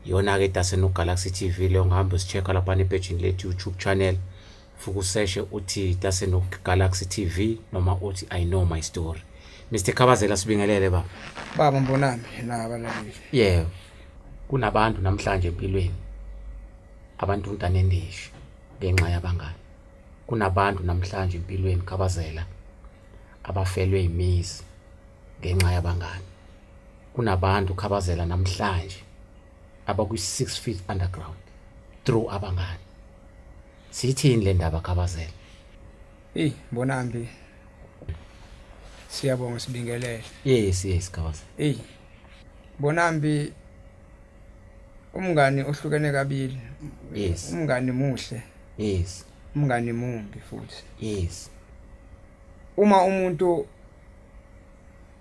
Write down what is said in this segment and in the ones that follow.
Iyona-ke Dasenook Galaxy TV leyo, ungahamba usi-check-a laphana epejini lethu YouTube channel. Fuke useshe uthi Dasenook Galaxy TV noma uthi I Know My Story. Mr Khabazela, sibingelele baba. Baba Mbonambi nabalaleli. Yebo. Kunabantu namhlanje empilweni abantu nendishi ngenxa yabangani. Kunabantu namhlanje empilweni, Khabazela, abafelwe imizi ngenxa yabangani. Kunabantu, Khabazela, namhlanje abakwi 6 feet underground through abangani. Sithini le ndaba, Khabazela? Hey Mbonambi. Siyabonga, sibingelele. Yes, Khabazela. Hey Mbonambi, umngani ohlukene kabili. Umngani muhle. Umngani mumbi futhi. Uma umuntu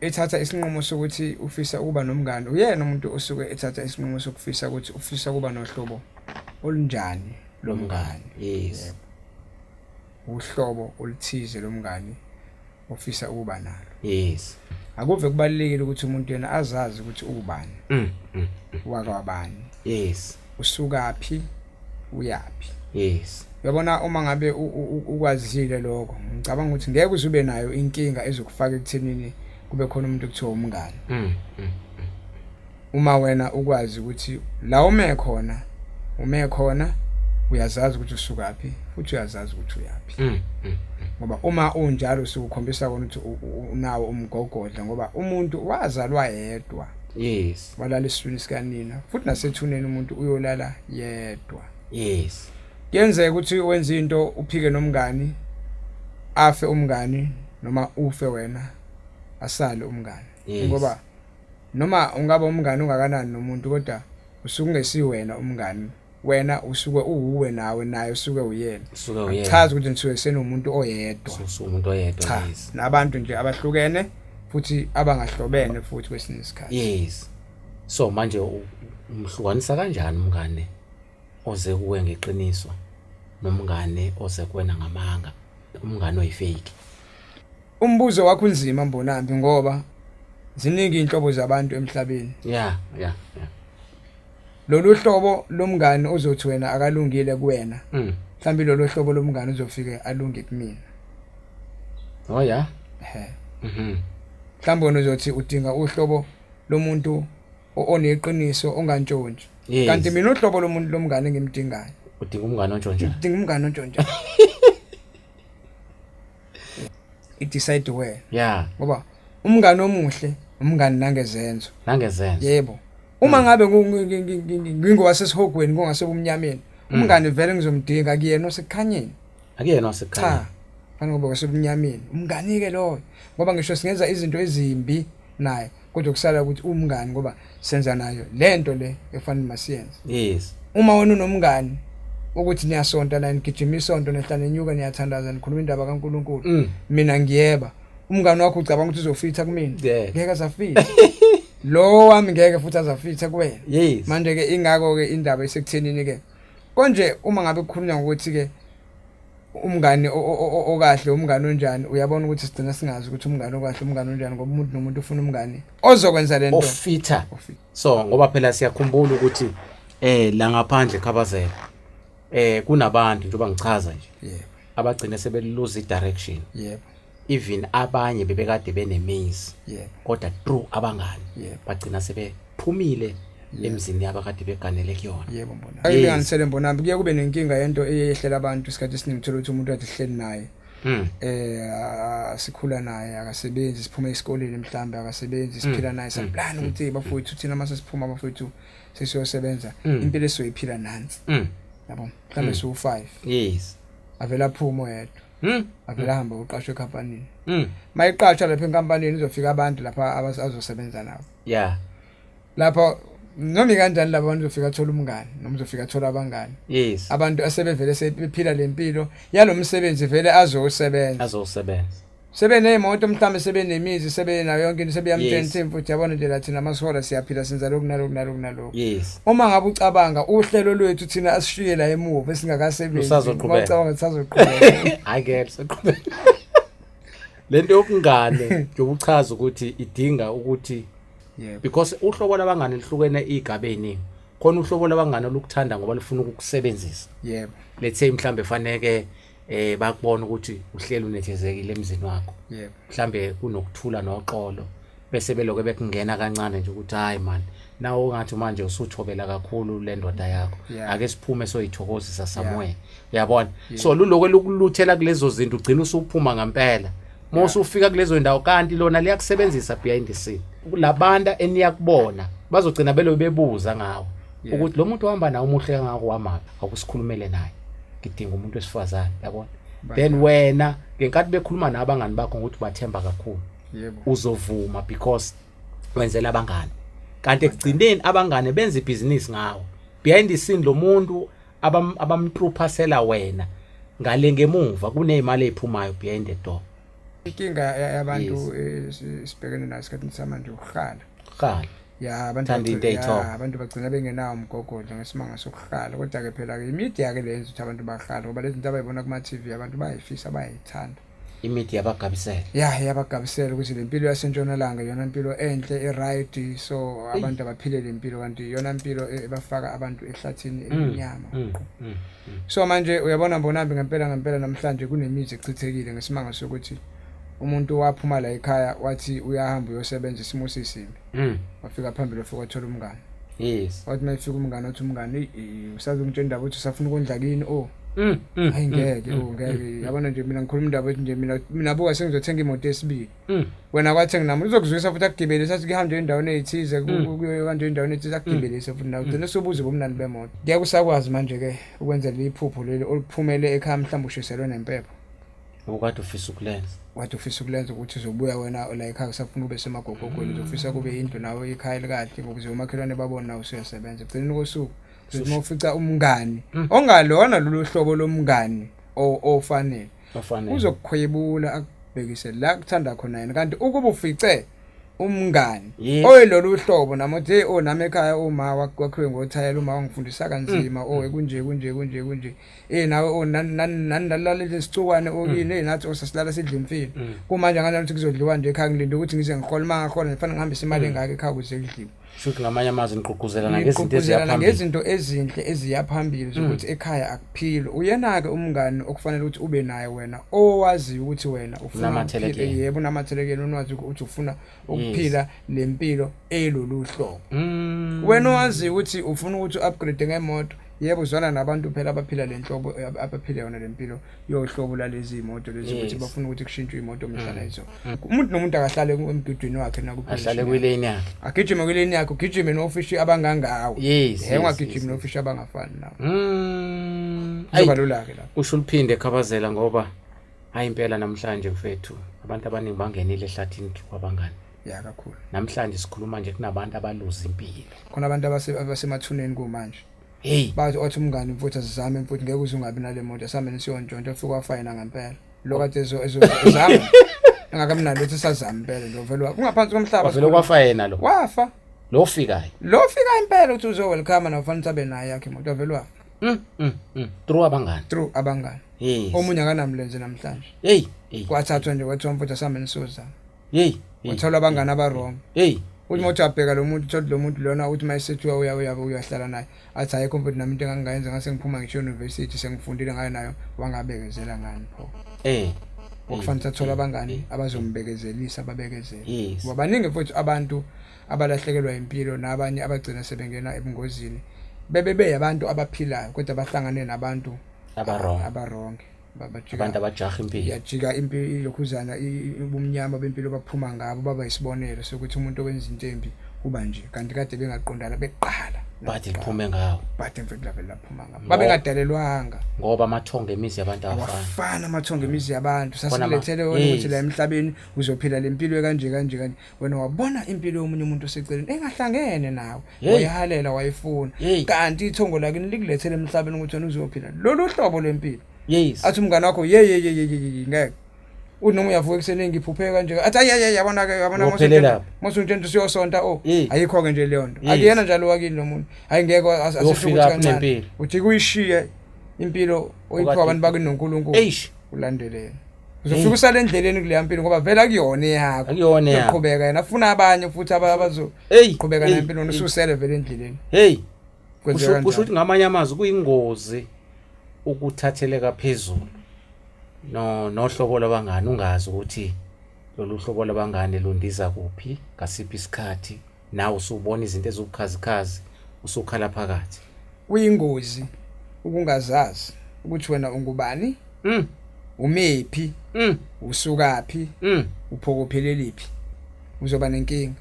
ethatha isinqumo sokuthi ufisa ukuba nomngani, uyena umuntu osuke ethatha isinqumo sokufisa ukuthi ufisa ukuba nohlobo olunjani lomngani. Uhlobo oluthize lomngani ofisa ukuba nalo. Akuve kubalulekile ukuthi umuntu yena azazi ukuthi ubani, wakwabani, usukaphi, uyaphi. Uyabona, uma ngabe ukwazile lokho, ngicabanga ukuthi ngeke uze ube nayo inkinga ezokufaka ekuthenini kube khona umuntu ekuthiwa umngani. Uma wena ukwazi ukuthi la ume khona, ume khona, uyazazi ukuthi usukaphi futhi uyazazi ukuthi uyaphi. Ngoba uma unjalo usukukhombisa kona ukuthi unawo umgogodla, ngoba umuntu wazalwa yedwa. Walala esiswini sikanina, futhi nasethuneni umuntu uyolala yedwa. Kuyenzeka ukuthi wenze into uphike nomngani, afe umngani noma ufe wena asale umngani. Ngoba noma ungaba umngani ungakanani nomuntu, kodwa usuke ungesiwena umngani, wena usuke uwuwe nawe, naye usuke uyena. Usuke uyena. Chaza ukuthi nisuke senomuntu oyedwa. Usumuntu oyedwa. Cha, nabantu nje abahlukene futhi abangahlobene futhi kwesinye isikhathi. Yes. So manje umhlukanisa kanjani umngane oze kuwe ngeqiniso nomngane oze kuwena ngamanga, umngane oyifake? Umbuzo wakho unzima, Mbonambi, ngoba ziningi inhlobo zabantu emhlabeni. Lolu hlobo lomngani ozothi wena akalungile kuwena, mhlawumbe lolu hlobo lomngani uzofike alunge kumina. Oh yeah. Ehe. Mhlawumbe wena uzothi udinga uhlobo lomuntu oneqiniso, ongantshontshi. Kanti mina uhlobo lomuntu lomngane engimdingayo, Udinga umngane ontshontshayo. Ngidinga umngane ontshontshayo. I-decide wena. Ngoba umngane omuhle umngane nangezenzo. Nangezenzo. Yebo. Uma ngabe ngingowasesihogweni, ngongasebumnyameni, umngane vele ngizomdinga kuyena osekukhanyeni. Akuyena osekukhanyeni. Cha, fanele ngoba wasebumnyameni umngani ke loyo, ngoba ngisho singenza izinto ezimbi naye, kodwa kusala ukuthi umngani, ngoba senza nayo lento le efanele masiyenze. Uma wena unomngani ukuthi niyasonta naye, nigijima isonto, nehla nenyuka, niyathandaza, nikhuluma indaba kaNkuluNkulu, mina ngiyeba, umngani wakho ucabanga ukuthi uzofitha kumina? Ngeke azafitha lo wami, ngeke futhi azafitha kuwena. Manje ke ingakho ke indaba isekuthenini ke konje uma ngabe kukhulunywa ngokuthi ke umngani okahle umngani onjani, uyabona ukuthi sigcina singazi ukuthi umngani okahle umngani onjani, ngoba umuntu nomuntu ufuna umngani ozokwenza lento ofitha. Ofitha. So ngoba phela siyakhumbula ukuthi la ngaphandle, Khabazela, kunabantu, njengoba ngichaza nje, abagcine sebeluza i-direction. Even abanye bebekade benemizi, kodwa through abangani bagcina sebephumile emzini yabo akade beganele kuyona. Yebo Mbona. Ayilinganisele, Mbonambi, kuye kube nenkinga yento eyehlela abantu isikhathi esiningi, uthola ukuthi umuntu athi hleli naye, sikhula naye, akasebenzi, siphuma esikoleni mhlambe, akasebenzi, siphila naye, saplan ukuthi bafowethu thina mase siphuma, bafowethu, sesiyosebenza, impilo esizoyiphila nansi, yabo, mhlambe siwu5. Avela aphuma oyedwa, avela ahamba uqashwe ecompanyini. Mayiqashwa lapha enkampanini, uzofika abantu lapha azosebenza nabo. Lapha noma ikanjani laba bantu uzofika athola umngani noma uzofika athola abangani, abantu asebevele sebephila lempilo yalomsebenzi vele azowusebenza. Azowusebenza. Sebeney'moto mhlawumbe, sebenemizi, sebenayo yonke into, sebeyamtshela ukuthi mfuthu, yabona nje la thina masihola siyaphila, senza lokhu naloku naloku naloku. Uma ngabe ucabanga uhlelo lwethu thina asishiye la emuva esingakasebenzi, Lusazoqhubeka. uma ucabanga sisazoqhubeka. Hayi ke, siqhubeka lento yobungane, yokuchaza ukuthi idinga ukuthi because uhlobo labangane lihlukene igaba eziningi. Khona uhlobo labangani olukuthanda ngoba lufuna ukukusebenzisa. Yebo. Let's say mhlambe faneke bakubona ukuthi uhleli unethezekile emzini wakho. Yebo. Mhlambe kunokuthula noxolo bese beloke bekungena kancane nje ukuthi hayi man, nawe ungathi manje usuthobela kakhulu le ndoda yakho. Ake siphume soyithokozisa somewhere. Uyabona? So luloko lokuluthela kulezo zinto ugcina usuphuma ngempela. Uma usufika kulezo ndawo kanti lona liyakusebenzisa behind the scene. Labantu eniyakubona bazogcina belo bebuza ngawe ukuthi lo muntu ohamba nawe umuhle kangako wamaphi, akusikhulumele naye. Ngidinga umuntu wesifazane, yabona? Then wena ngenkathi bekhuluma nabangani bakho ngokuthi bathemba kakhulu. Yebo. Uzovuma because wenzela abangani. Kanti ekugcineni abangane benza ibhizinisi ngawe. Behind the scene lo muntu abamtruphasela wena ngale ngemuva kunezimali eziphumayo behind the door. Inkinga yabantu sibhekene nayo esikhathini samanje ukuhala. Ukuhala. Ya, abantu Thanda into eyithoba. Ya, abantu bagcina bengenawo umgogodla ngesimanga sokuhala, kodwa ke phela ke imedia ke lenza ukuthi abantu bahlale ngoba lezi zinto abayibona kuma TV abantu bayayifisa, bayayithanda. Imedia yabagabisela. Ya, yabagabisela ukuthi le mpilo yasentshonalanga iyona impilo enhle e-right, so abantu abaphile le mpilo kanti iyona impilo ebafaka abantu ehlathini elimnyama. So manje uyabona Mbonambi, ngempela ngempela namhlanje kunemizi echithekile ngesimanga sokuthi umuntu waphuma la ekhaya wathi uyahamba uyosebenza isimo sisimbi. Wafika phambili wafika wathola umngane. Yes. Wathi mayefika umngane wathi umngane, usazongitshela indaba ukuthi usafuna ukondla kini oh. Hayi ngeke, oh ngeke. Yabona nje mina ngikhuluma indaba ethi nje mina buka sengizothenga imoto yesibili. Wena kwathenga nami uzokuzwisa futhi akugibelise athi kuhambe endaweni ezithize, kuyo kanje endaweni ethize akugibelise futhi nawe ugcine usubuza ubumnandi bemoto. Ngeke usakwazi manje ke ukwenza leli phupho leli oluphumele ekhaya mhlawumbe ushiselwe nempepho. Ukade ufisa ukulenza. Wathi ufisa ukulenza ukuthi uzobuya wena la ekhaya usafuna ube semagogogweni, uzofisa kube indlu nawe ikhaya elikahle ukuze umakhelwane babone nawe usuyasebenza. Ekugcineni kosuku uzothi uma ufica umngani ongalona lolu hlobo lomngani ofanele, Ofanele. uzokukhwebula akubhekise la kuthanda khona yena. Kanti ukuba ufice umngani Yes. oyilolu hlobo nami uthi hey, oh nami ekhaya uma kwakhiwe ngothayela, uma wangifundisa kanzima, oh kunje kunje kunje kunje, nawe oh nani nalala isicukwane okini, nathi osasilala sidla imfino. Kumanje ngani ukuthi kuzodliwa nje ekhaya, ngilinde ukuthi ngize ngihole, uma ngahola ngifanele ngihambise imali engaka ekhaya ukuze kudliwe. Shuthi ngamanye amazwi niqhuquzelana ngezinto eziya Niqhuquzelana phambili. ngezinto ezinhle eziya phambili zokuthi ekhaya akuphilwe. Uyena-ke umngani okufanele ukuthi ube naye wena owaziyo ukuthi wena ufuna Unamathelekene. ukuphila, yebo, unamathelekene, unazi ukuthi ufuna ukuphila le mpilo elolu hlobo. Wena owaziyo ukuthi ufuna ukuthi u-upgrade ngemoto, yebo, uzwana nabantu phela abaphila le nhlobo, abaphila yona le mpilo yohlobo lalezi imoto lezi ukuthi bafuna ukuthi kushintshwe imoto mihla nayizolo. Umuntu nomuntu akahlale emgidweni wakhe Ahlale kwilane yakhe. Agijime kwilane yakhe, ugijime nofishi abangangawe. Ungagijimi nofishi abangafani nawe. Kuzoba lula-ke lapho. Usho uliphinde Khabazela ngoba hayi impela namhlanje mfethu abantu abaningi bangenile ehlathini kwabangani. Ya kakhulu. Namhlanje sikhuluma nje kunabantu abaluza impilo. Khona abantu abasemathuneni kumanje. Hey. Bathi othi umngani mfuthu asizame mfuthu ngeke uze ungabi nale moto, asambe nisiyontshontsha, ufike wafayina ngempela. Lo kade ezama. Engakamnandi uthi sazama impela lo vele kungaphansi komhlaba. Wavele kwafayina lo. Wafa. Lo ufikayo. Lo ufika impela uthi uzo welcome na ufanele abe naye yakhe imoto, wavele wafa. Through abangani. Through abangani. Yes. Omunye akanamlenze namhlanje. Hey, hey. Kwathathwa nje kwathiwa mfuthu asambe nisozama. Hey. Wathola abangani aba wrong. Hey. Uthi mawuthi uyabheka lo muntu, uthola lo muntu lona uthi mayesethiwa uyahlala naye. Athi ayikho mfethu nami into engangingayenza ngase ngiphuma ngisho university sengifundile ngayo nayo, wangabekezela ngani pho. Okufanele athole abangani abazombekezelisa babekezele. Ngoba baningi futhi abantu abalahlekelwa impilo nabanye abagcina sebengena ebungozini. Bebe beyabantu abaphilayo kodwa bahlangane nabantu Abarong. abarong. Bajika Abantu abajaha impilo. Yajika impilo ilokhuzana ubumnyama bempilo baphuma ngabo baba isibonelo sokuthi umuntu owenza into embi uba nje kanti kade bengaqondana beqala. Bathi liphume ngawo. Bathi mfethu lavele laphuma ngabo. Babengadalelwanga. Ngoba amathongo emizi yabantu awafani. Awafani amathongo emizi yabantu. Khona Sasikulethele wena ukuthi la emhlabeni uzophila le mpilo kanje kanje kanje. Wena wabona impilo yomunye umuntu oseceleni engahlangene nawe. Wayihalela wayifuna. Kanti ithongo lakini likulethele emhlabeni ukuthi wena uzophila lolu hlobo lwempilo. Athi umngane wakho ye ye ye ye ye ngeke. Uthi noma uyavuka ekuseni ngiphuphe kanje. Athi ayi ayi yabona ke yabona Uyophelela lapho. mosutshela usiyosonta oh ayikho ke nje leyo nto. Akuyena njalo wakini lo muntu. Hayi ngeke asisho Uyofika ukuthi kancane. kunempilo. Uthi kuyishiye impilo oyiphiwa Okade- abantu bakini noNkulunkulu. Eish. Ulandele yena. Uzofika usale endleleni kuleya mpilo ngoba vele akuyona eyakho. Akuyona eyakho. Uzoqhubeka yena afuna abanye futhi Hey. abazoqhubeka Hey. nempilo ususele vele endleleni. Hey. Kwenzeka Kusho ukuthi kanjani? ngamanye amazwi kuyingozi ukuthatheleka phezulu no nohlobo lwabangani, ungazi ukuthi lolu hlobo lwabangani lundiza kuphi ngasiphi isikhathi, nawe usubona izinto eziwubukhazikhazi, usukhala phakathi. Kuyingozi ukungazazi ukuthi wena ungubani, umephi, usukaphi, uphokopheleliphi. Uzoba nenkinga.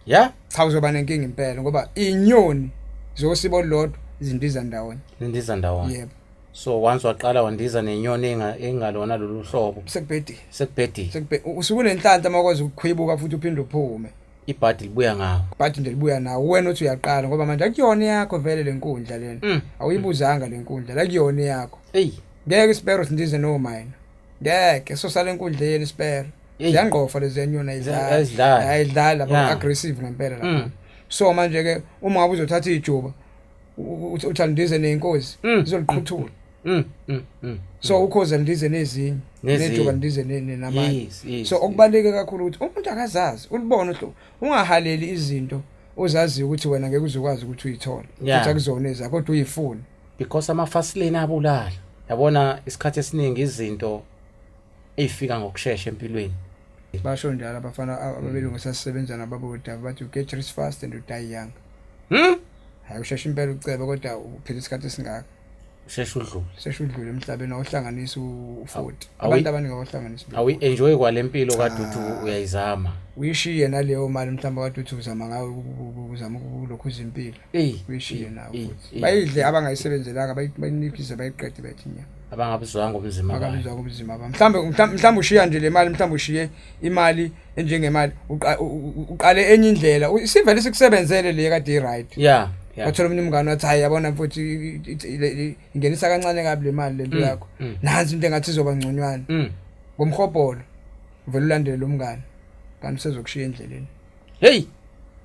Yeah. Cha, uzoba nenkinga impela, ngoba inyoni zosibo olulodwa zindiza ndawonye. Zindiza ndawonye. Yebo. So once waqala wandiza nenyoni engalona lolu hlobo, Sekubhedile. Sekubhedile. Usuke unenhlanhla uma ukwazi ukukhwibuka futhi uphinde uphume. Ibhadi libuya ngawo. Ibhadi nje libuya nawo, wena uthi uyaqala, ngoba manje akuyona yakho vele le nkundla lena. Awuyibuzanga le nkundla, la kuyona yakho. Ey. Ngeke isipero sindize no mine. Ngeke sosala enkundleni isipero. Ey. Ziyangqofa lezi nyoni, ayidlali. Ayidlali. Ayidlali lapha, aggressive ngempela lapha. So manje ke uma ngabe uzothatha ijuba uthi andize nenkozi, izoliqhuthula. So ukhozi andize nezinye, Nezinye. nejuba ndize namanye. Yes. So okubaluleke kakhulu ukuthi umuntu akazazi, ulibone uhlobo, ungahaleli izinto ozaziyo ukuthi wena ngeke uzokwazi ukuthi uyithole. Futhi akuzona ezakho, kodwa uyifune. Because ama fast lane abulala. Yabona, isikhathi esiningi izinto ezifika ngokusheshsha empilweni. Basho njalo abafana ababelungu sasisebenza nabo abodaba, bathi you get rich fast and you die young. Hayi, usheshe impela ucebe, kodwa uphila isikhathi esingaka. Usheshe udlule. Usheshe udlule emhlabeni, awuhlanganisi u-40. Abantu abaningi awuhlanganisi. Awu enjoy kwalempilo kade uthi uyayizama. Uyishiye naleyo mali mhlawumbe kade uthi uzama ngayo, uzama ukulokhu izimpilo. Ey, Uyishiye ey, nawe ey, futhi. Ey. Bayidle abangayisebenzelanga, bayinikhize, bayiqede, bethi nya. Abangabuzwanga ubunzima bayo. Abangabuzwanga ubunzima babo. Mhlawumbe ushiya nje le mali, mhlawumbe ushiye imali enjengemali, uqale enye indlela. Isivele sikusebenzele le kade i-right. Yeah. Wathola omunye umngane wathi, hayi yabona mfowethu, ingenisa kancane kabi le mali lento yakho. Nansi into engathi izoba ngconywana. Ngomhobholo uvela ulandele lo mngane, kanti usezokushiya endleleni. Hey.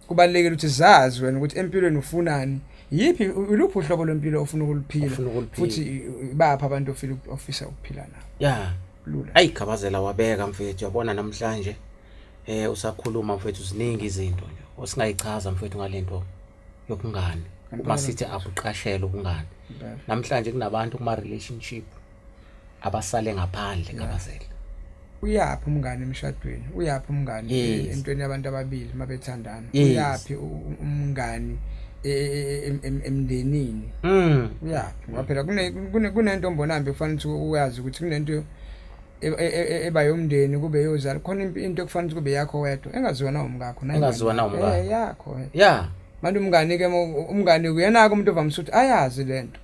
Kubalulekile ukuthi zazi wena ukuthi empilweni ufunani, yiphi, iluphi uhlobo lwempilo ofuna ukuluphila, Ofuna ukuluphila. futhi ibaphi abantu ofisa ukuphila nabo. Lula. Ayi, Khabazela, wabeka mfethu, yabona namhlanje usakhuluma mfethu, ziningi izinto nje osingayichaza mfethu ngalento yobungani. Uma sithi abuqashela ubungani. Namhlanje kunabantu kuma relationship abasale ngaphandle, Khabazela. Uyaphi umngane emshadweni? Uyaphi umngane entweni yabantu ababili mabethandana? Uyaphi umngani emndenini? Uyaphi? Ngoba phela kunento mbonambi kufanele ukuthi uyazi ukuthi kunento eba yomndeni, kube yozalo, khona into ekufanele ukuthi kube yakho wedwa, engaziwa na umkakho, naye. Engaziwa na umkakho. Yakho. Manje umngani ke, umngani uyena ke umuntu ovamise ukuthi ayazi lento.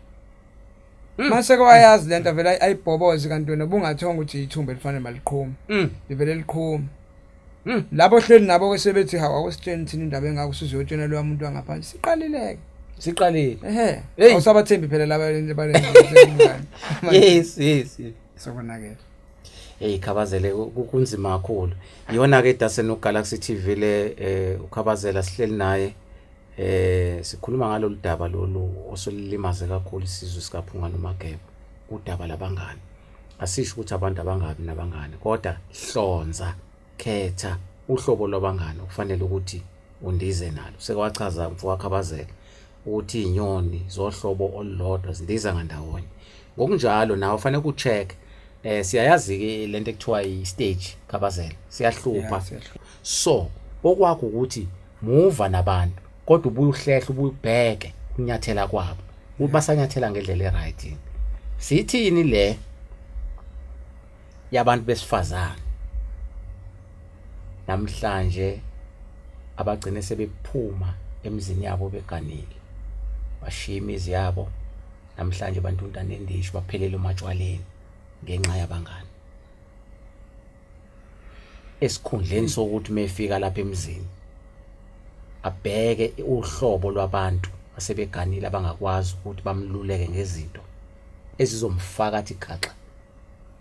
Mase ke wayazi lento, vele ayibhoboze, kanti wena ubungathonga ukuthi ithumba elifanele maliqhuma. Livele liqhuma. Labo hleli nabo ke sebethi, hawu, awusitsheni thina indaba engako, usuzotshena lo muntu wangaphandle. Siqalile ke. Siqalile. Ehe. Hey. Awusabathembi phela laba balengane. Yes. Sokonakela. Hey Khabazele, kunzima kakhulu. Iyona ke Dasen Galaxy TV le, uKhabazela sihleli naye. Sikhuluma ngalolu daba lolu osolilimaze kakhulu isizwe sikaPhunga noMageba. Udaba labangani. Asisho ukuthi abantu abangabi nabangani, kodwa hlonza, khetha uhlobo lwabangani okufanele ukuthi undize nalo. Sekwachaza mfo kaKhabazela ukuthi izinyoni zohlobo olulodwa zindiza ngandawonye. Ngokunjalo nawe ufanele ucheck, siyayazi ke lento ekuthiwa i-stage, Khabazela, siyahlupha. Yeah, siyahlupha. So okwakho ukuthi muva nabantu, kodwa ubuye uhlehle, ubuye ubheke ukunyathela kwabo ukuthi basanyathela ngendlela e-right yini. Sithini le yabantu besifazane namhlanje abagcine sebephuma emizini yabo beganile, bashiya imizi yabo, namhlanje bantunta nendishi, baphelele ematshwaleni ngenxa yabangani, esikhundleni sokuthi mefika lapha emzini abheke uhlobo lwabantu asebeganile abangakwazi ukuthi bamluleke ngezinto ezizomfaka athi khaxa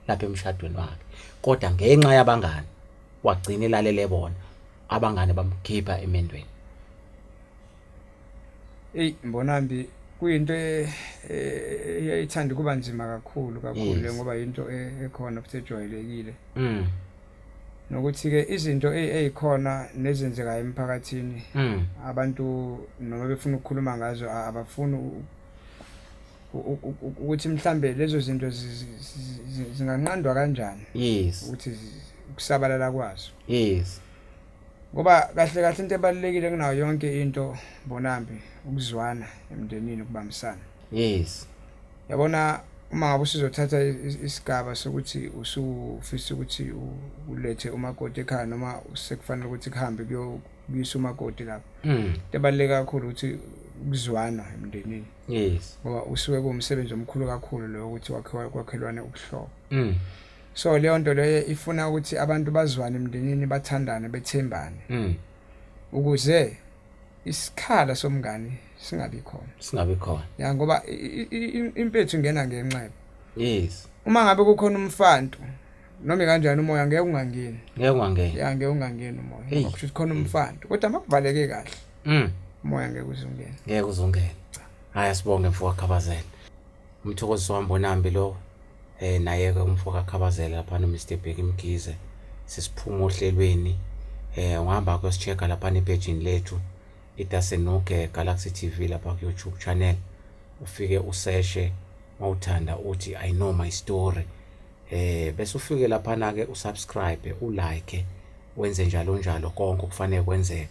lapha emshadweni wakhe, kodwa ngenxa yabangani wagcina elalele bona abangani, bamkhipha emendweni? Ey Mbonambi, kuyinto eyayithanda kuba nzima kakhulu kakhulu le, ngoba into ekhona futhi ejwayelekile. Nokuthi ke izinto ezikhona nezenzekayo emphakathini abantu noma befuna ukukhuluma ngazo abafuni ukuthi mhlambe lezo zinto zinganqandwa kanjani. Ukuthi ukusabalala kwazo. Ngoba kahle kahle into ebalulekile kunayo yonke into, Mbonambi, ukuzwana emndenini, ukubambisana. Yabona, uma ngabe usuzothatha isigaba sokuthi usufisa ukuthi ulethe umakoti ekhaya, noma sekufanele ukuthi kuhambe kuyisa umakoti lapho, into ebaluleke kakhulu ukuthi ukuzwana emndenini. Ngoba usuke kuwumsebenzi omkhulu kakhulu lo ukuthi kwakhelwane ubuhlobo. So leyo nto leyo ifuna ukuthi abantu bazwane emndenini, bathandane, bethembane, ukuze isikhala somngani singabi khona. Singabi khona. Ya, ngoba impethu ingena ngenxeba. Uma ngabe kukhona umfantu noma kanjani, umoya ngeke ungangeni. Ngeke ungangeni. Ya, ngeke ungangeni umoya. Kusho ukuthi khona umfantu, kodwa makuvaleke kahle, umoya ngeke uzungene. Ngeke uzungene. Hayi, asibonge mfo kaKhabazela. Umthokozisi waMbonambi lo, naye ke umfo kaKhabazela lapha no Mr Bheki Mkhize. Sesiphuma ohlelweni. Ungahamba kuyosichecka lapha epage lethu iDasenuke Galaxy TV lapha ku YouTube channel. Ufike useshe mawuthanda uthi "I know my story". Bese ufike lapha na ke usubscribe, ulike, wenze njalo njalo konke okufanele kwenzeke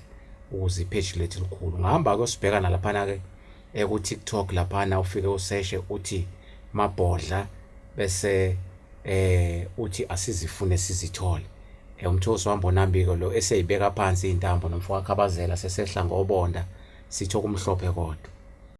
ukuze ipage lethu likhulu. Ungahamba kuyosibheka nalapha na ke ku TikTok laphana, ufike useshe uthi Mabhodla, bese uthi "Asizifune sizithole". Umthokozi waMbonambi lo eseyibeka phansi intambo nomfo kaKhabazela, sesehla ngobonda, sitho kumhlophe kodwa.